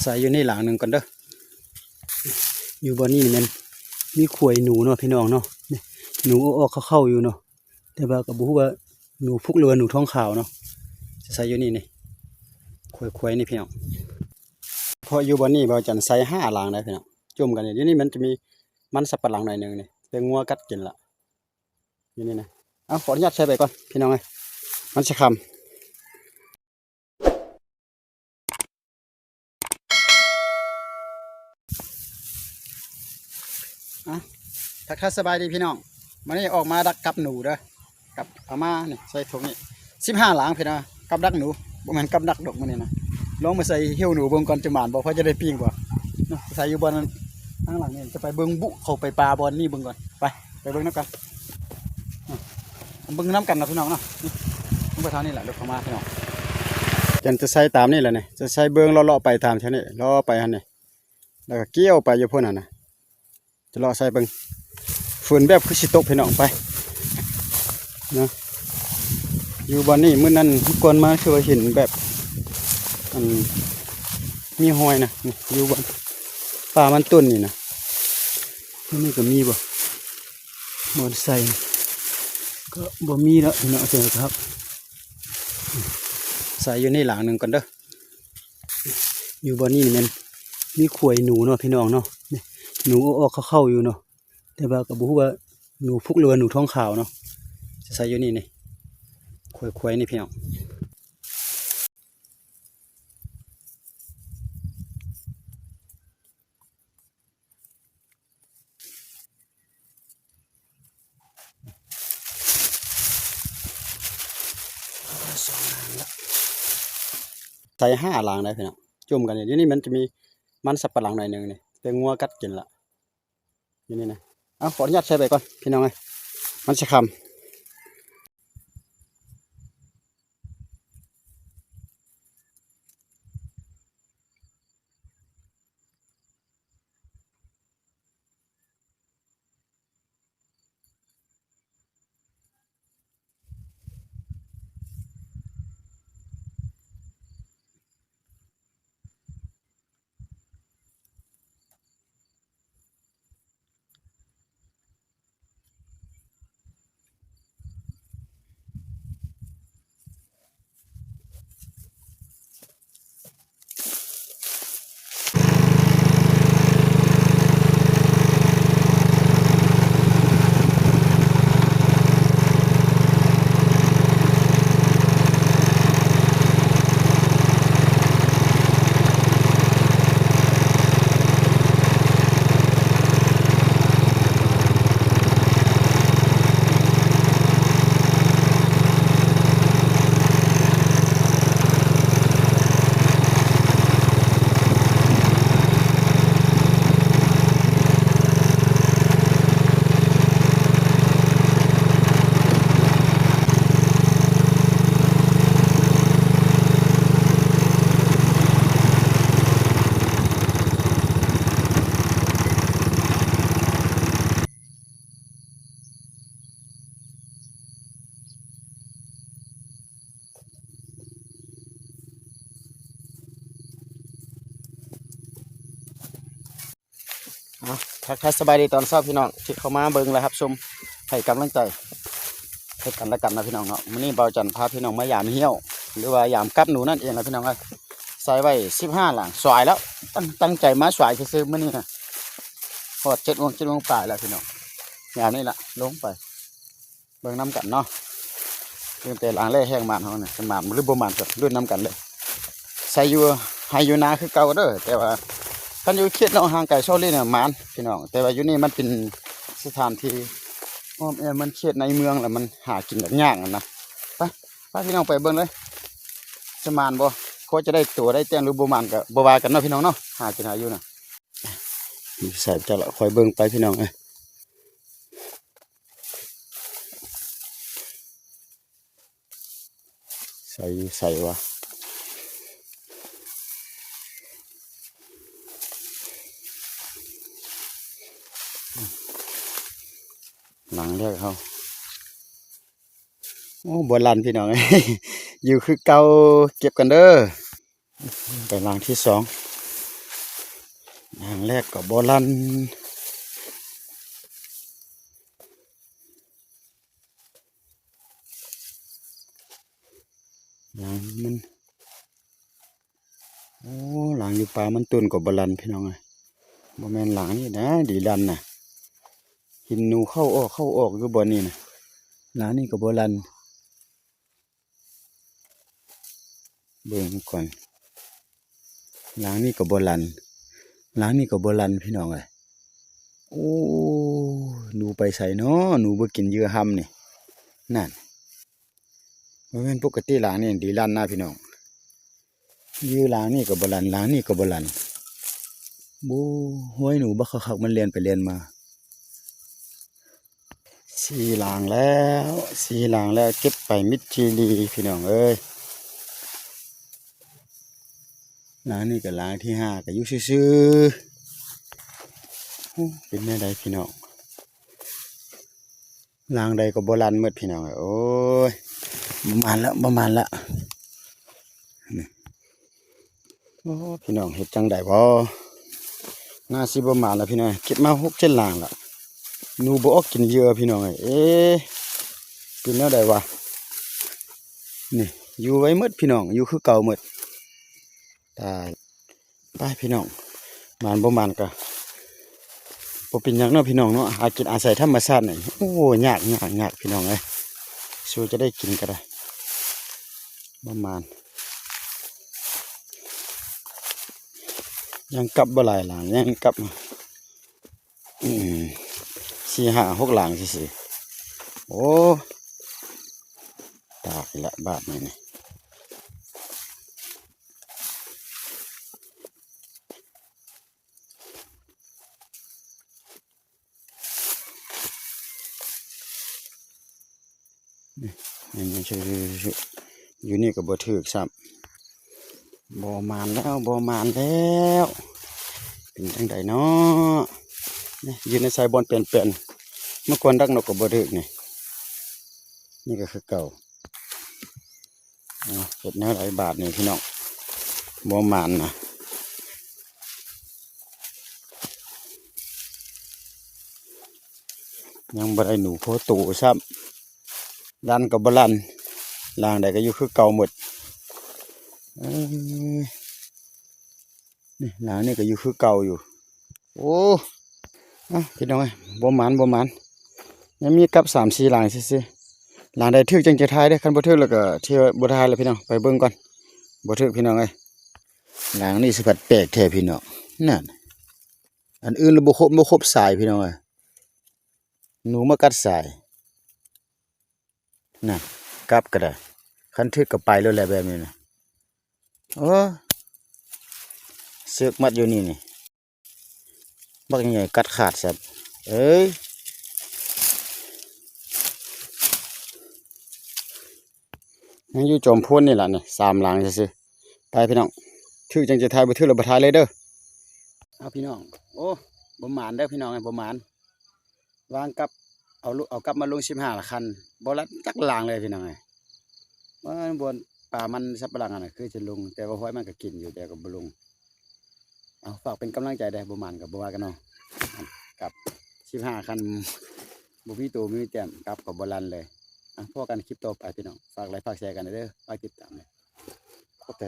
ໃສ່ຢູ່ນີ້ຫຼັງໜຶ່ງກ່ອນເດີ. ຢູ່ບ່ອນນີ້ນີ້ແມ່ນມີຄວາຍໜູເນາະພີ່ນ້ອງເນາະ. ນີ້ ໜູອອກໆເຂົ້າໆຢູ່ເນາະ. ແຕ່ວ່າກໍບໍ່ຮູ້ວ່າໜູພຸກ ຫຼືວ່າໜູທ້ອງຂາວເນາະ. ຈະໃສ່ຢູ່ນີ້ນີ້ ຄວາຍໆນີ້ພີ່ນ້ອງ. ເພາະຢູ່ບ່ອນນີ້ບ່າວຈັນໃສ່ຫ້າຫຼັງໄດ໋ພີ່ນ້ອງ. ຈຸ່ມກັນຢູ່ນີ້ ມັນຈະມີມັນສຳປະຫຼັງໜ້ອຍໜຶ່ງນີ້ ແຕ່ງົວກັດກິນລະ ຢູ່ນີ້ນະ. ເອົາ ຂໍອະນຸຍາດໃສ່ໄປກ່ອນພີ່ນ້ອງເອີຍ ມັນຊິຄຳ. ອ່ະ ທັກທາຍສະບາຍດີພີ່ນ້ອງ. ມື້ນີ້ອອກມາດັກກັບໜູເດີ. ກັບ ເອົາມານີ້ ໃສ່ຖົງນີ້ ສິບຫ້າຫຼັງພີ່ນ້ອງ. ກັບດັກໜູ ບໍ່ແມ່ນກັບດັກດອກມື້ນີ້ນະ. ລອງມາໃສ່ຫິ້ວໜູເບິ່ງກ່ອນ ຈະໝານບໍ່ ພໍຈະໄດ້ປີ້ງບໍ່ເນາະ. ໃສ່ຢູ່ບ່ອນນັ້ນ ທາງຫຼັງນີ້ ຈະໄປເບິ່ງບຸ ເຂົ້າໄປປ່າບ່ອນນີ້ເບິ່ງກ່ອນ. ໄປ ໄປເບິ່ງນຳກັນ ອືມ ເບິ່ງນຳກັນເນາະພີ່ນ້ອງເນາະ. ນີ້ ລົງໄປທາງນີ້ແຫຼະ ເດີເຂົ້າມາພີ່ນ້ອງ. ຈັນຈະໃສ່ຕາມນີ້ແຫຼະນີ້ ຈະໃສ່ເບິ່ງເລາະໆໄປຕາມແຖວນີ້ ເລາະໄປຫັ້ນນີ້ ແລ້ວກໍກ່ຽວໄປຢູ່ພຸ້ນຫັ້ນນະ. ຈະເລາະໃສ່ເບິ່ງ ຝົນແບບຄືຊິຕົກພີ່ນ້ອງ. ໄປເນາະ ຢູ່ບ່ອນນີ້ ມື້ນັ້ນກ່ອນມາຄືວ່າເຫັນແບບ ອັນ ມີຮອຍນະ. ນີ້ ຢູ່ບ່ອນປ່າມັນຕົ້ນນີ້ນະ. ນີ້ກໍມີບໍ່ ບ່ອນໃສ່ ກໍບໍ່ມີແລ້ວພີ່ນ້ອງ. ເອົາເທື່ອຄັບ ໃສ່ຢູ່ນີ້ຫຼັງໜຶ່ງກ່ອນເດີ. ຢູ່ບ່ອນນີ້ນີ້ແມ່ນມີຄວາຍໜູເນາະພີ່ນ້ອງເນາະ. ນີ້ ໜູອອກໆເຂົ້າໆຢູ່ເນາະ. ແຕ່ວ່າກໍບໍ່ຮູ້ວ່າໜູພຸກ ຫຼືວ່າໜູທ້ອງຂາວເນາະ. ຈະໃສ່ຢູ່ນີ້ນີ້ ຄວາຍໆນີ້ພີ່ນ້ອງ. ໃສ່ຫ້າຫຼັງໄດ໋ພີ່ນ້ອງ. ຈຸ່ມກັນຢູ່ນີ້ ມັນຈະມີມັນສຳປະຫຼັງໜ້ອຍໜຶ່ງນີ້ ແຕ່ງົວກັດກິນລະ ຢູ່ນີ້ນະ. ເອົາ ຂໍອະນຸຍາດໃສ່ໄປກ່ອນພີ່ນ້ອງເອີຍ ມັນຊິຄຳ. ເອົາ ທັກທາຍສະບາຍດີຕອນເຊົ້າພີ່ນ້ອງ ທີ່ເຂົ້າມາເບິ່ງ ແລະ ຮັບຊົມ ໃຫ້ກຳລັງໃຈ ໃຫ້ກັນ ແລະ ກັນນະພີ່ນ້ອງເນາະ. ມື້ນີ້ບ່າວຈັນພາພີ່ນ້ອງມາຢາມຫ້ຽວ ຫຼືວ່າຢາມກັບໜູນັ້ນເອງລະພີ່ນ້ອງເອີຍ. ໃສ່ໄວ້ສິບຫ້າຫຼັງ ສວາຍແລ້ວ ຕັ້ງ ຕັ້ງໃຈມາສວາຍຊື່ໆ ມື້ນີ້ນະ. ຮອດເຈັດໂມງ ເຈັດໂມງປາຍແລ້ວພີ່ນ້ອງ. ຍາມນີ້ລະ ລົງໄປເບິ່ງນຳກັນເນາະ. ເບິ່ງແຕ່ຫຼັງແລກແຮງໝານເຮົານະ ຈະໝານຫຼືບໍ່ໝານ ກໍລຸ້ນນຳກັນເລີຍ. ໃສ່ຢູ່ໄຮ່ຢູ່ນາຄືເກົ່າເດີ ແຕ່ວ່າຄັນຢູ່ເຂດເນາະ ຫ່າງໄກຊອກຫຼີກນະໝານພີ່ນ້ອງ. ແຕ່ວ່າຢູ່ນີ້ມັນເປັນສະຖານທີ່ອ້ອມແອ້ມ ມັນເຂດໃນເມືອງ ແລ້ວມັນຫາກິນຍາກນະ. ໄປ ພາພີ່ນ້ອງໄປເບິ່ງເລີຍ ຈະໝານບໍ່ ພໍຈະໄດ້ຕົວໄດ້ແຕ້ມຫຼືບໍ່ໝານ ກໍບໍ່ວ່າກັນເນາະພີ່ນ້ອງເນາະ. ຫາກິນຫາຢູ່ນະ ໃສ່ຈັກລະ ຄອຍເບິ່ງໄປພີ່ນ້ອງເອີຍ. ໃສ່ຢູ່ໃສວະ ຫຼັງແລກເຮົາ. ໂອ້ ບໍ່ລັ່ນພີ່ນ້ອງເອີຍ ຢູ່ຄືເກົ່າ. ເກັບກັນເດີ. ໄປຫຼັງທີສອງ ຫຼັງແລກກໍບໍ່ລັ່ນ ຫຼັງມັນ ໂອ້ ຫຼັງຢູ່ປ່າມັນຕົ້ນກໍບໍ່ລັ່ນ ພີ່ນ້ອງເອີຍ. ບໍ່ແມ່ນຫຼັງນີ້ນະ ດີລັ່ນນະ ເຫັນໜູເຂົ້າອອກ ເຂົ້າອອກຢູ່ບ່ອນນີ້ນະ. ຫຼັງນີ້ກໍບໍ່ລັ່ນ ເບິ່ງກ່ອນ ຫຼັງນີ້ກໍບໍ່ລັ່ນ ຫຼັງນີ້ກໍບໍ່ລັ່ນ ພີ່ນ້ອງເອີຍ. ໂອ້ ໜູໄປໃສເນາະ ໜູບໍ່ກິນເຫຍື່ອຮຳນີ້ ນັ້ນ. ບໍ່ແມ່ນປົກກະຕິ ຫຼັງນີ້ດີລັ່ນນະພີ່ນ້ອງ. ຢູ່ຫຼັງນີ້ກໍບໍ່ລັ່ນ ຫຼັງນີ້ກໍບໍ່ລັ່ນ. ໂອ້ ຫ້ວຍ ໜູບັກຄັກໆ ມັນແລ່ນໄປແລ່ນມາ. ສີ່ຫຼັງແລ້ວ ສີ່ຫຼັງແລ້ວ ເກັບໄປມິດຈີ່ຫຼີ ພີ່ນ້ອງເອີຍ. ຫຼັງນີ້ກໍຫຼັງທີຫ້າ ກໍຢູ່ຊື່ໆ. ໂອ້ ເປັນແນວໃດພີ່ນ້ອງ? ຫຼັງໃດກໍບໍ່ລັ່ນໝົດພີ່ນ້ອງເອີຍ. ໂອ້ຍ ບໍ່ໝານລະ ບໍ່ໝານລະ. ນີ້ ໂອ້ ພີ່ນ້ອງ ເຮັດຈັ່ງໃດບໍ? ໜ້າຊິບໍ່ໝານລະພີ່ນ້ອງ. ເກັບມາຫົກເຈັດຫຼັງລະ ໜູບໍ່ອອກກິນເຫຍື່ອພີ່ນ້ອງເອີຍ. ເອ ເປັນແນວໃດວະ? ນີ້ ຢູ່ໄວ້ໝົດພີ່ນ້ອງ ຢູ່ຄືເກົ່າໝົດ. ຕາຍ ໄປພີ່ນ້ອງ ໝານບໍ່ໝານກະບໍ່ເປັນຫຍັງເນາະພີ່ນ້ອງເນາະ. ຫາກິນອາໄສທຳມະຊາດນີ້ ໂອ້ ຍາກ ຍາກ ຍາກພີ່ນ້ອງເອີຍ. ສູ້ຈະໄດ້ກິນກໍໄດ້ ບໍ່ໝານ. ຍັງກັບບໍ່ຫຼາຍຫຼັງ ຍັງກັບ ອືມ ສີ່ຫ້າຫົກຫຼັງຊື່ໆ. ໂອ້ ຕາຍລະບາດນີ້ນີ້. ນີ້ ນີ້ ນີ້ ຢູ່ນີ້ກໍບໍ່ຖືກຊ້ຳ. ບໍ່ໝານແລ້ວ ບໍ່ໝານແລ້ວ ເປັນຈັ່ງໃດເນາະ? ນີ້ ຢູ່ໃນສາຍບ່ອນແປນໆ ເມື່ອກ່ອນດັກນົກກໍບໍ່ຖືກນີ້ ນີ້ກໍຄືເກົ່າ. ເອົາ ເຮັດແນວໃດບາດນີ້ພີ່ນ້ອງ ບໍ່ໝານນະ. ຍັງບໍ່ໄດ້ໜູພໍໂຕຊ້ຳ ຫຼັງກໍບໍ່ລັ່ນ ຫຼັງໃດກໍຢູ່ຄືເກົ່າໝົດ. ເອີ ນີ້ຫຼັງນີ້ກໍຢູ່ຄືເກົ່າຢູ່. ໂອ້ ອ່ະ ພີ່ນ້ອງເອີຍ ບໍ່ໝານ ບໍ່ໝານ ຍັງມີກັບສາມສີ່ຫຼັງຊື່ໆ. ຫຼັງໃດຖືກຈັ່ງຈະຖ່າຍເດີ້ ຄັນບໍ່ຖືກແລ້ວກໍຖືວ່າບໍ່ຖ່າຍແລ້ວພີ່ນ້ອງ. ໄປເບິ່ງກ່ອນ ບໍ່ຖືກພີ່ນ້ອງເອີຍ. ຫຼັງນີ້ຊິພັດແປກແທ້ພີ່ນ້ອງ ນັ້ນ ອັນອື່ນລະບໍ່ຄົບ ບໍ່ຄົບສາຍພີ່ນ້ອງເອີຍ. ໜູມາກັດສາຍ ນັ້ນ ກັບກໍໄດ້ ຄັນຖືກກໍໄປໂລດແຫຼະແບບນີ້ນະ. ໂອ້ ເຊືອກມັດຢູ່ນີ້ນີ້ ບັກໃຫຍ່ກັດຂາດແຊບ. ເອີຍ ຍັງຢູ່ຈອມໂພນນີ້ລະນີ້ ສາມຫຼັງຊື່ໆ. ໄປພີ່ນ້ອງ ຖືກຈັ່ງຈະຖ່າຍ ບໍ່ຖືກລະບໍ່ຖ່າຍເລີຍເດີ້. ເອົາພີ່ນ້ອງ ໂອ້ ບໍ່ໝານເດີ້ພີ່ນ້ອງເອີຍ ບໍ່ໝານ. ວາງກັບ ເອົາ ເອົາກັບມາລົງສິບຫ້າລະຄັນ ບໍ່ລັດຈັກຫຼັງເລີຍພີ່ນ້ອງເອີຍ. ວ່າບ່ອນປ່າມັນສັບປະຫຼັງຫັ້ນນະ ຄືຈະລົງ ແຕ່ວ່າຫ້ວຍມັນກໍກິນຢູ່ ແຕ່ກໍບໍ່ລົງ. ເອົາ ຝາກເປັນກຳລັງໃຈແດ່ ບໍ່ໝານກໍບໍ່ວ່າກັນເນາະ. ກັບສິບຫ້າຄັນ ບໍ່ມີໂຕ ບໍ່ມີແຕ້ມ ກັບກໍບໍ່ລັ່ນເລີຍ. ອ່ະ ພໍ້ກັນຄລິບຕໍ່ໄປພີ່ນ້ອງ ຝາກໄລຄ໌ ຝາກແຊກັນເດີ້ ຝາກຕິດຕາມເດີ້. ຂອບໃຈ.